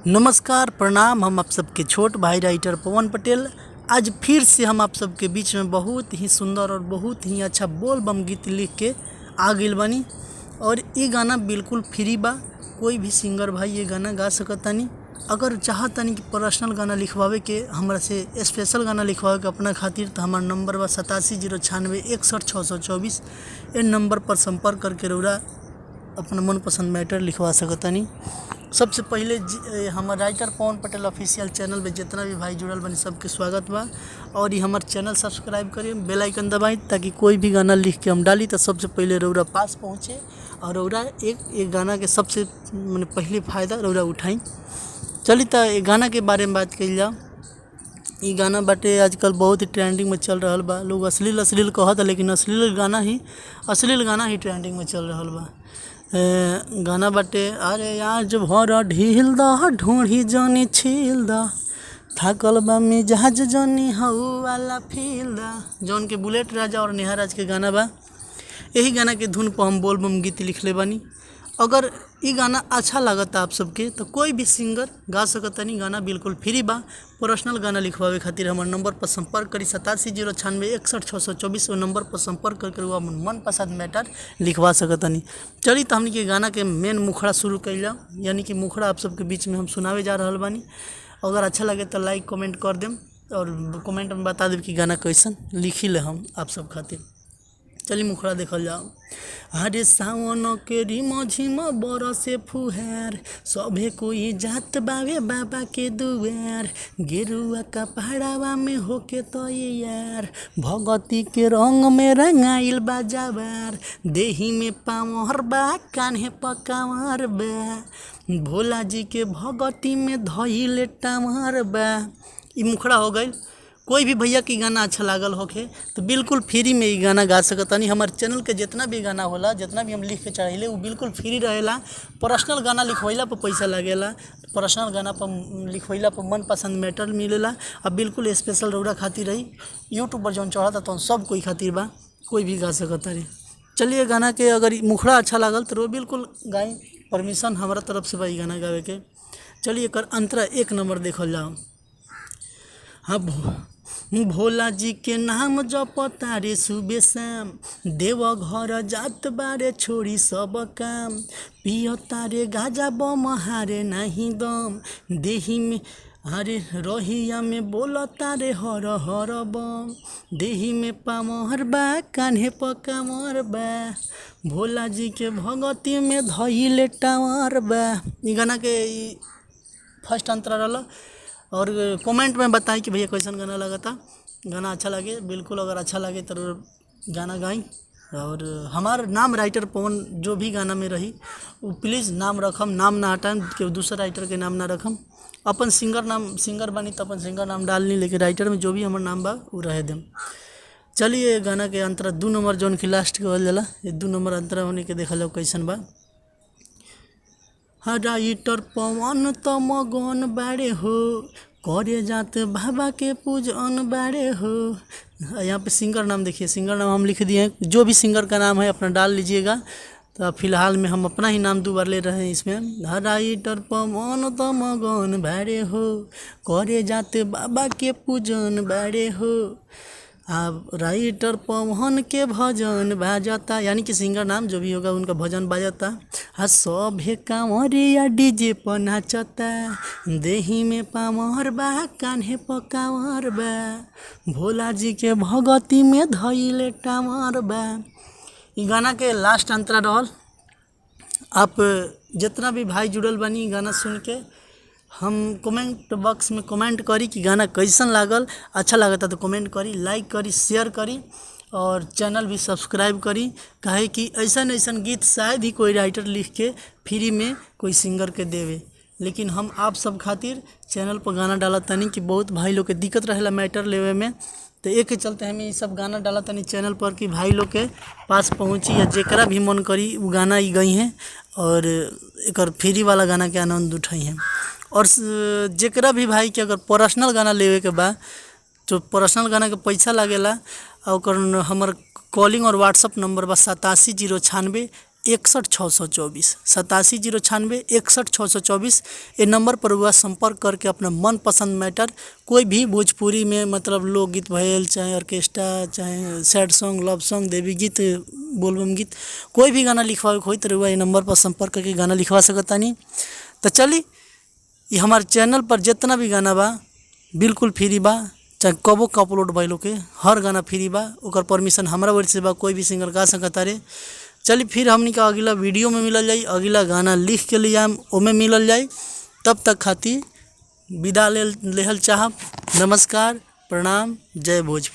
नमस्कार, प्रणाम। हम आप सबके छोट भाई राइटर पवन पटेल। आज फिर से हम आप सबके बीच में बहुत ही सुंदर और बहुत ही अच्छा बोल बम गीत लिख के आ गइल बानी और इ गाना बिल्कुल फ्री बा। कोई भी सिंगर भाई ये गाना गा सकतानी। अगर चाहतानी कि पर्सनल गाना लिखवावे के, हमरा से स्पेशल गाना लिखवावे के अपना खातिर, तो हमार नंबर बा 8709661624। ए नंबर पर संपर्क करके रउरा अपना मनपसंद मैटर लिखवा सकतानी। सबसे पहिले हमर राइटर पवन पटेल ऑफिशियल चैनल में जितना भी भाई जुड़ल बानी, सबके स्वागत बा और ई हमर चैनल सब्सक्राइब करी, बेल आइकन दबाई, ताकि कोई भी गाना लिख के हम डाली तो सबसे पहिले रउरा पास पहुँचे और रउरा एक एक गाना के सबसे मने पहिले फ़ायदा रउरा उठाई। चली, त ए गाना के बारे में बात कइल जाओ। इ गाना बाटे, आजकल बहुत ही ट्रेंडिंग में चल रहल बा। लोग अश्लील अश्लील कहता, लेकिन अश्लील गाना ही ट्रेंडिंग में चल रहल बा। गाना बाटे, अरे आज भर ढील द, ढोढ़ी जनी छील द, थाकल बा मिजाज, जनी हऊ वाला फील द। जौन के बुलेट राजा और नेहा राज के गाना बा। यही गाना के धुन पर हम बोल बम गीत लिखले बानी। अगर इ गाना अच्छा लागता आप सबके, तो कोई भी सिंगर गा सकतानी। गाना बिल्कुल फ्री बा। पर्सनल गाना लिखवावे खातिर हमार नंबर पर संपर्क करी, 8709661624। ओ नंबर पर संपर्क करके रउआ अपन मनपसंद मैटर लिखवा सकतानी। चली, तो हमनी के गाना के मेन मुखड़ा शुरू कइल जाओ, यानी कि मुखड़ा आप सबके बीच में हम सुनावे जा रहल बानी। अगर अच्छा लगे तो लाइक, कमेंट कर देम और कमेंट में बता देब कि गाना कैसन लिखी ले हम आप सब खातिर। चली, मुखड़ा देखल जाओ। अरे सावन के रिम झिम बरसे फुहार, सभे कोई जात बावे बाबा के दुआर। गेरुआ कपड़ावा में होके तैयार, भगती के रंग में रंगाइल बा जवार। देही में पावर बा, कान्हे पकावर बा, भोला जी के भगती में धइले टावर बा। इ मुखड़ा हो गइल। कोई भी भैया के गाना अच्छा लागल होखे, तो बिल्कुल फ्री में इ गाना गा सकतानी। हमार चैनल के जितना भी गाना होला, जितना भी हम लिख के चढ़ाइले, उ बिल्कुल फ्री रहेला। पर्सनल गाना लिखवैला पर पैसा लागेला। पर्सनल गाना पर लिखवैला पर मनपसंद मैटर मिलेला आ बिल्कुल स्पेशल रउरा खातिर रही। यूट्यूब पर जौन चढ़ता, तौन सब कोई खातिर बा, कोई भी गा सकता रे। चलिए, गाना के अगर इ मुखड़ा अच्छा लागल तो बिल्कुल गाई। परमिशन हमारा तरफ से बा इ गाना गावे के। चलिए, एकर अंतरा एक नंबर देखल जाओ। हाँ, भोला जी के नाम जपता रे सुबह शाम, देव घर जात बारे छोड़ी सब काम। पियता रे गाजा बम, हारे नहीं दम, देही में अरे रहिया में बोलता रे हर हर बम। देही में पामर बा, कान्हे पकामर बा, भोला जी के भगती में धइले टावर बा। इ गाना के इ फर्स्ट अंतरा रहल और कमेंट में बताई कि भैया, कैसन गाना लगता। गाना अच्छा लगे, बिल्कुल अगर अच्छा लगे तो गाना गाई और हमार नाम राइटर पवन जो भी गाना में रही, वो प्लीज़ नाम रखम, नाम ना हटाएम कि दूसरा राइटर के नाम ना रखम। अपन सिंगर नाम, सिंगर बानी तो अपन सिंगर नाम डालनी, लेकिन राइटर में जो भी हमर नाम बा, उ रहे देम। चलिए, गाना के अंतरा दू नंबर, जौन कि लास्ट कहल जाला, ये दू नंबर अंतरा होने के देखल जाओ कैसन बा। हाँ, राइटर पवन त मगन बाड़े हो, करे जात बाबा के पूजन बाड़े हो। यहाँ पे सिंगर नाम देखिए, सिंगर नाम हम लिख दिए हैं। जो भी सिंगर का नाम है, अपना डाल लीजिएगा। तो फिलहाल में हम अपना ही नाम दो बार ले रहे हैं इसमें। हाँ, राइटर पवन त मगन बाड़े हो, करे जात बाबा के पूजन बाड़े हो। अब राइटर पवन के भजन बाजता, यानी कि सिंगर नाम जो भी होगा, उनका भजन बाजता। आ सभे कांवरिया डीजे पर नाचता, देही में पावर बा, कान्हे पकावर बा, भोला जी के भगती में धइले टावर बा। इ गाना के लास्ट अंतरा रहल। आप जितना भी भाई जुड़ल बानी, इ गाना सुन के हम कमेंट बॉक्स में कमेंट करी कि गाना कैसन लागल। अच्छा लागता तो कमेंट करी, लाइक करी, शेयर करी और चैनल भी सब्सक्राइब करी, काहे कि ऐसन ऐसन गीत शायद ही कोई राइटर लिख के फ्री में कोई सिंगर के देवे। लेकिन हम आप सब खातिर चैनल पर गाना डालत तानी कि बहुत भाई लोग के दिक्कत रहेला मैटर लेवे में, तो एक के चलते हम ई सब गाना डालत तानी चैनल पर कि भाई लोग के पास पहुंची या जेकरा भी मन करी, उ गाना ई गई हैं और एकर फ्री वाला गाना के आनंद उठाई हैं। और जेकरा भी भाई के अगर पर्सनल गाना लेवे के बा, तो पर्सनल गाना के पैसा लागेला आ ओकर हमर कॉलिंग और व्हाट्सअप नंबर बा 870966। 61 624, 87 0 96 61 624। ये नंबर पर हुआ संपर्क करके अपना मनपसंद मैटर कोई भी भोजपुरी में, मतलब लोकगीत भयल, चाहे ऑर्केस्ट्रा, चाहे सैड सॉन्ग, लव सॉन्ग, देवी गीत, बोलबम गीत, कोई भी गाना लिखवावे के होई तो रउआ ये नंबर पर संपर्क करके गाना लिखवा सकतानी। तो चली, ये हमारे चैनल पर जितना भी गाना बा बिल्कुल फ्री बा, चाहे कबो का अपलोड भइल होके, हर गाना फ्री बा। ओकर परमिशन हमरा ओर से बा, कोई भी सिंगर गा सकता रे। चली, फिर हमनी का अगला वीडियो में मिलल जाई, अगला गाना लिख के ले आएम, ओमे मिलल जाई। तब तक खातिर विदा ले लेहल चाहब। नमस्कार, प्रणाम, जय भोजपुरी।